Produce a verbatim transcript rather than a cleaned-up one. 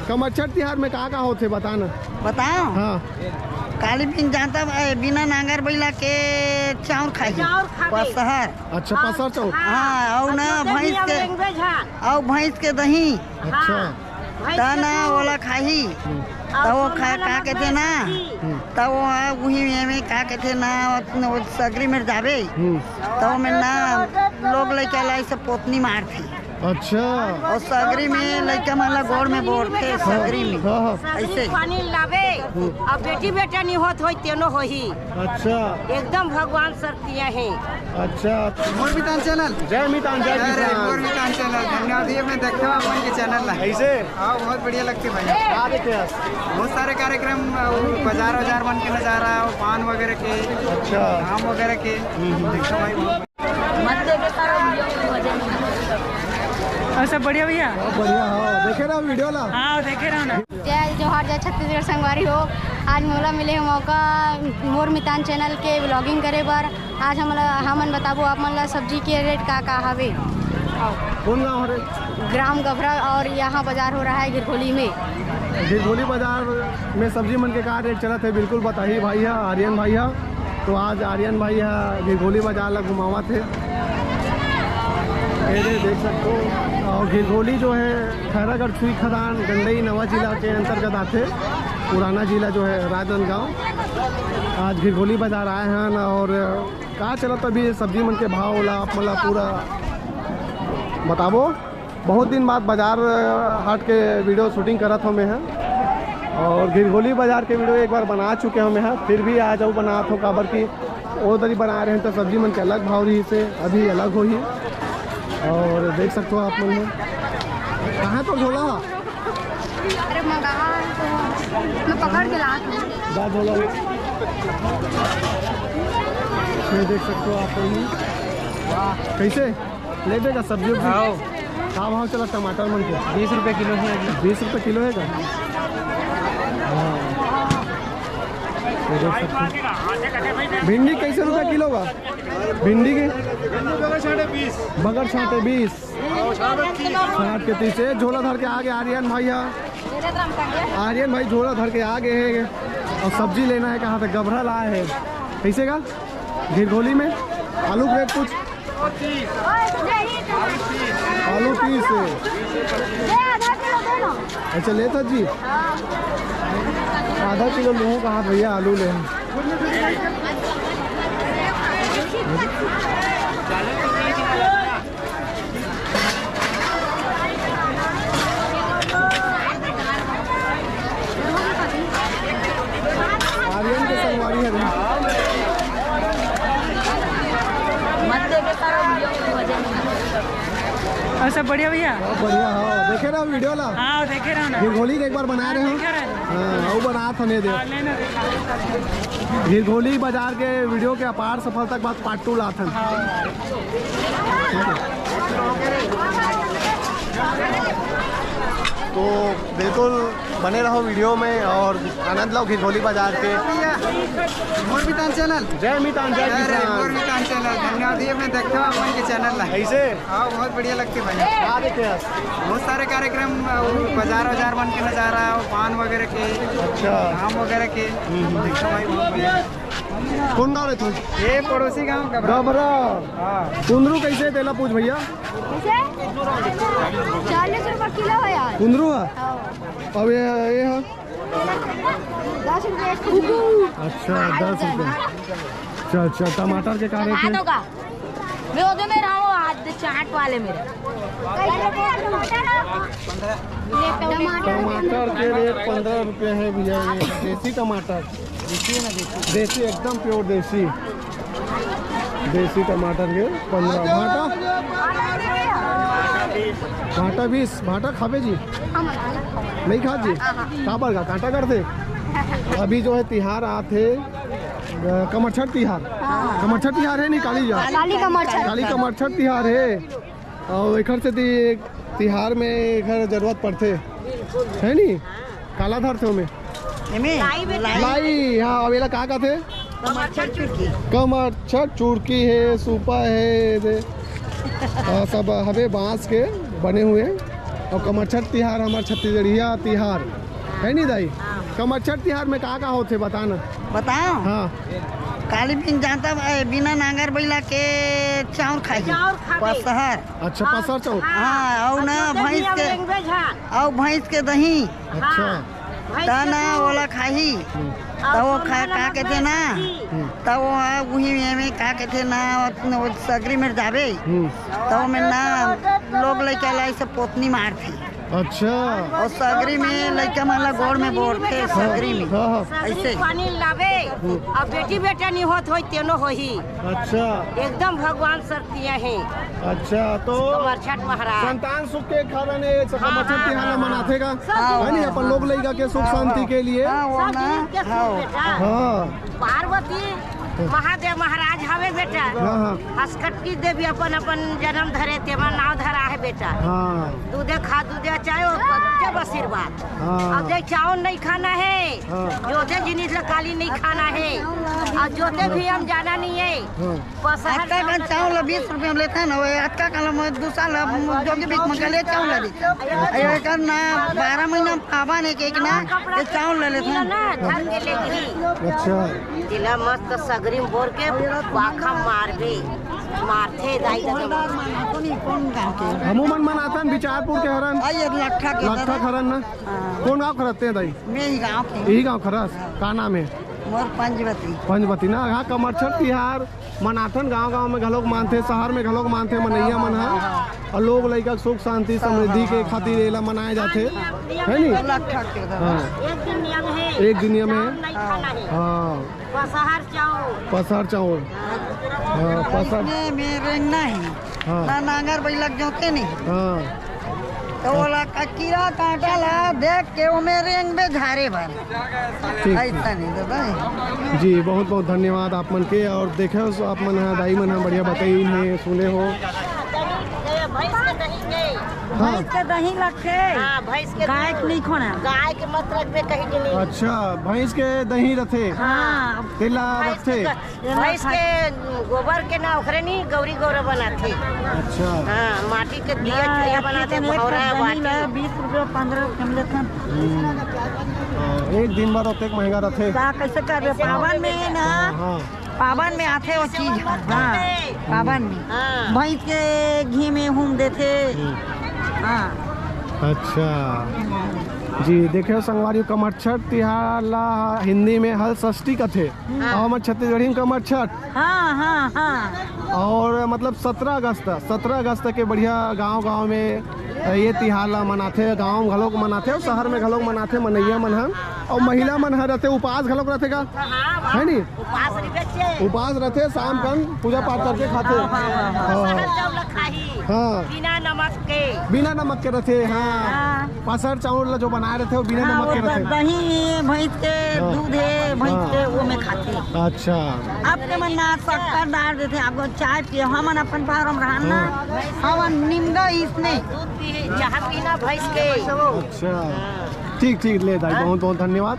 कमरछठ तिहार में का का होथे, बता ना। बताओ। हाँ। काली बिन जाता, ए, बिना नांगर बैला के चाउर खाही। चाउर खाबे। पसहर। अच्छा, हाँ, पसहर चाउर। हाँ। हाँ, अउ ना भैंस के, अउ भैंस के दही। अच्छा। हाँ, भैंस के तना दूध। ओला खाही। हम्म। त वो खा, का कहथे ना, हम्म। त वो उही में, में का कहथे ना, वो सगरी में जाबे। हम्म। त वो में ना लोग लइका ला ऐसे पोतनी मारथे। अच्छा। अउ सगरी में लइका मन ला गोड़ में बोरथे, हाँ, सगरी में। हाँ, हाँ। ऐसे। सगरी पानी लाबे, हम्म। अब बेटी बेटा नहीं होत होई, तेनो होही। अच्छा। एकदम भगवान शक्तियाँ हैं। अच्छा। मोर मितान चैनल। जय मितान, जय अरे, मितान। मोर मितान चैनल, धन्यवाद। ये मैं देखता हूँ अपन के चैनल ला। कैसे? हाँ, बहुत बढ़िया लगते भाई। का देखे हस? बहुत सारे कार्यक्रम, अ, बाजार, बाजार मन के नजारा, पान वगैरह के, अच्छा। आम वगैरह के। हम्म, हम्म। देखता भाई, बहुत अउ सब बढ़िया भैया? बहुत बढ़िया, हाँ। देखे रहो वीडियो ला? हाँ, देखे रहो ना। जय जोहार, जय छत्तीसगढ़ संगवारी हो। आज मोला मिले हे मौका मोर मितान चैनल के व्लॉगिंग करे बर। आज हमला, हमन बताबो आप मन ला सब्जी के रेट का का हवे। कौन गाँव हरे? ग्राम गभरा और यहाँ बाजार हो रहा है घिरघोली में। घिरघोली बाजार में सब्जी मन के का रेट चलत हे, बिल्कुल बताही भाई हा, आर्यन भाई हा। तो आज आर्यन भाई हा घिरघोली बाजार ला घुमावत हे। ये दे-, देख सकते हो, और घिरघोली जो है खैरागढ़ छुई खदान गंडई नवा जिला के अंतर्गत आथे। पुराना जिला जो है राजनांदगांव। आज घिरघोली बाजार आए हैं और का चलत अभी सब्जी मन के भाव ला आप मन ला पूरा बताबो। बहुत दिन बाद बाजार हाट के वीडियो शूटिंग करत हों मैं ह, और घिरघोली बाजार के वीडियो एक बार बना चुके हों मैं ह, फिर भी आज अउ बनात हों, काबर कि ओ दरी बनाए रहे तो सब्जी मन के अलग भाव रहिसे, अभी अलग होही। और देख सकते हो आप मन में कहाँ तो झोला हा? अरे मंगा तो मैं पकड़ के लात हूँ। जा झोला। ये देख सकते हो आप मन। कैसे? ले देगा सब्जी उब्जी? हाँ। का भाव चला टमाटर मन के? बीस रुपये किलो है अभी। बीस रुपये किलो है का? हाँ। ये देख सकते हो। भिंडी कैसे रुपये किलो बा? भिंडी के? बगर छाटे बीस। बगर छाटे बीस। साठ के तीस। ये झोला धर के आगे आर्यन भाई हा। आर्यन भाई झोला धर के आगे है और सब्जी लेना है, कहाँ से? गभरा लाए है। कैसे का? घिरघोली में आलू के रेट कुछ? आलू तीस है। अच्छा, लेता जी, आधा किलो लूँ कहा भैया, आलू ले। आर्यन के संगवारी हरे। अउ सब बढ़िया भैया? बहुत बढ़िया, हाँ। देखे रहो वीडियो ला? हाँ, देखे रहो ना। घिरघोली के एक बार बना रहे हो? देखे रहे। हाँ, वो बना था नहीं दे। हाँ, लेना। घिरघोली बाजार के वीडियो के अपार सफलता के बाद पार्ट टू लाथन। हाँ। तो बिल्कुल बने रहो वीडियो में और आनंद लो घिरघोली बाजार के। मोर मितान चैनल। जय मितान, जय अरे, किसान। मोर मितान चैनल, धन्यवाद। ये मैं देखता हूँ अपन के चैनल ला। कैसे? हाँ, बहुत बढ़िया लगते भाई। का देखे हस? बहुत सारे कार्यक्रम, अ, बाजार, बाजार मन के नजारा, पान वगैरह के, अच्छा। आम वगैरह के। हम्म, हम्म। देखता भाई, बहुत बढ़िया। कौन गाँव रहे तू? ये पड़ोसी गाँव गबरा। गबरा। हाँ। कुंदरू कैसे तेला पूछ भैया? कैसे? चालीस रुपये किलो है यार। कुंदरू है? हाँ। अब ये, ये है? दस रुपये। अच्छा, दस रुपये। अच्छा, अच्छा, टमाटर के का रेट है? मैं ओदे में रहा हूँ आज चाट वाले मेरे। टमाटर के रेट पंद्रह रुपये है भैया, ये देसी टमाटर। देसी, एकदम प्योर देसी। देसी टमाटर के पंद्रह। भाटा? भाटा बीस। भाटा खाबे जी? नहीं खात जी? काबर का कांटा करथे? अभी जो है तिहार आत हे, अ, कमरछठ तिहार। हाँ। कमरछठ तिहार है नहीं, काली जा? काली कमरछठ। काली कमरछठ तिहार है। अउ एखर सेती तिहार में एखर जरूरत पड़थे, है नी? काला धरथे ओमे? एमे? लाई बेटा। लाई, हाँ, अब एला का कथे? कमरछठ चुरकी। कमरछठ चुरकी है, सूपा है, दे। हाँ, सब हवे बांस के बने हुए। अउ कमरछठ तिहार हमर छत्तीसगढ़िया तिहार है नी दाई? हाँ। कमरछठ तिहार में का का होथे, बता ना। बताओ। हाँ। काली बिन जानता, ए, बिना नांगर बइला के चाउर खाही। चाउर खाबे। पसहर। अच्छा, हाँ, पसहर चाउर। हाँ, अउ अउ ना जोते भैंस नियम के, लेंगे झा। अउ भैंस के दही। अच्छा। हाँ, भैंस त के ना दूध। ओला खाही। हम्म। त अउ वो खा, सोना का नमक कथे में ना, सब्जी। हम्म। त वो, आ, उही में, में का कथे ना, वो सगरी में जाबे। हम्म। त वो में ना लोग लइका ला ऐसे पोतनी मारथे। अच्छा। अउ सगरी में लइका मन ला गोड़ में बोरथे, हाँ, सगरी में। हाँ, हाँ। सगरी ऐसे। पानी लाबे, हम्म। अउ बेटी बेटा नहीं होत होई, तेनो होही। अच्छा। एकदम भगवान शर्तिया हे। अच्छा, तो कमरछठ महाराज। संतान सुख के कारण ये सब हाँ, कमरछठ हाँ, तिहार ला हाँ, मनाथे का? हाँ। है नी, अपन लोग लइका के सुख हाँ, शांति हाँ। के लिए। हाँ, वो सब ना, चीज के सुख हाँ। बेटा। हाँ। पार्वती महादेव महाराज हवे बेटा। हाँ, हाँ। हसकटकी देवी अपन, अपन जन्म धरे, तेमा नाव धरा हे बेटा। हाँ। दूधे खा, दूधे चाहे, वो जब आशीर्वाद। हाँ। अब देख, चाउर नहीं खाना हे, हाँ। जोते जिनिस ला काली नहीं खाना हे, अउ जोते भी हम जाना नहीं हे। हाँ। पसहर अतका कन चाउर ला बीस रुपया में लेथन, अउ अतका कन ला मैं दू साल अब जोगी बीच में गले चाउर ला लेथन। अउ एकर ना बारह महीना में पावन एक, एक ना, ये चाउर ला लेथन। ना, धर के ले गई। अच्छा। तिला मस्त सगरी में बोर के पाखा मारबे, मारथे दाई ददा मन। हमू मन मनाथन, बिचारपुर के हरन। आ, ये लट्ठा के लट्ठा तरफ। खरन ना? हाँ। कौन गाँव खरते हैं दाई? मैं ही गाँव के। यही गाँव खरस? हाँ। का नाम है? मोर पंजवती। पंजवती ना, हाँ, कमरछठ तिहार मनाथन गाँव-गाँव में घलोक मानथे, शहर में घलोक मानथे मनइया मन ह। अउ लोग लइका के सुख शांति समृद्धि के खातिर एला मनाए जाथे, है नी? लट्ठा के तरफ। हाँ। एक दिन नियम है। एक दिन नियम है। चाउर नहीं खाना है। हाँ। पसहर चाउर। पसहर चाउर। हाँ, पसहर। इसमें में रेंगना है। हाँ। ना नांगर बइला के जोते नहीं। हाँ। तो ओला का कीरा कांटा ला देख के ओमे रेंगबे झारे बर। ठीक, ऐसा ठीक। नहीं दादा। जी, बहुत बहुत धन्यवाद आप मन के। अउ देखे हो, आप मन ह, दाई मन ह बढ़िया बताइन हे, सुने हो। भैंस के दही के। हाँ। भैंस के दही लगथे। हाँ, भैंस के गाय के दूध। नहीं खोना। गाय के मत रखबे कहीं के नहीं। अच्छा, भैंस के दही रथे। हाँ। तेला भैंस रखथे। के ग-, भैंस के गोबर के ना, ओकरे नहीं गौरी गौरा बनाथे। अच्छा। हाँ, माटी के दिया ना, चूल्हा अति बनाथे, तो एक भौरा दही बाटी। ला बीस रुपया, पन्द्रह रुपया में लेथन। हम्म। हाँ, एक दिन बर ओतेक महंगा रथे। का कैसे करबे? पावन में ना, हाँ, हाँ। पावन में आथे वो चीज। हाँ, पावन में। हाँ। भैंस के घी में हूम देथे। हम्म। हाँ। अच्छा। जी, देखे हो संगवारी, कमरछठ तिहार ला हिंदी में हल षष्ठी कथे। हाँ। अउ हमर छत्तीसगढ़ी में कमरछठ। हाँ, हाँ, हाँ। अउ मतलब सत्रह अगस्त, सत्रह अगस्त के बढ़िया गांव-गांव में ये तिहार ला मनाथे, गांव में घलोक मनाथे अउ शहर में घलोक मनाथे मनइया मन ह। अउ महिला मन ह रथे, उपास घलोक रथे का? हाँ, हाँ। है नी? उपास रहिबे चे। उपास रथे, शाम कन पूजा पाठ करके खाथे। हाँ, हाँ, हाँ, हाँ। हाँ। पसहर चाउर ला खाही। हाँ। बिना नमक के। बिना नमक के रथे, हाँ। हाँ। पसहर चाउर ला जो बनाए रथे, वो बिना हाँ, नमक वो के रथे। द-, दही, भैंस के हाँ। दूध हे, भैंस हाँ। के, वो में खाथे। अच्छा। आपके मन ना शक्कर डाल देथे, आपको चाय पिए, हमन अपन फारम रहन ना, हाँ। हमन निमगा इसने। दूध पी, चाह पीना भैंस के। अच्छा। हाँ। ठीक, ठीक, ले दाई, हाँ। बहुत, बहुत धन्यवाद।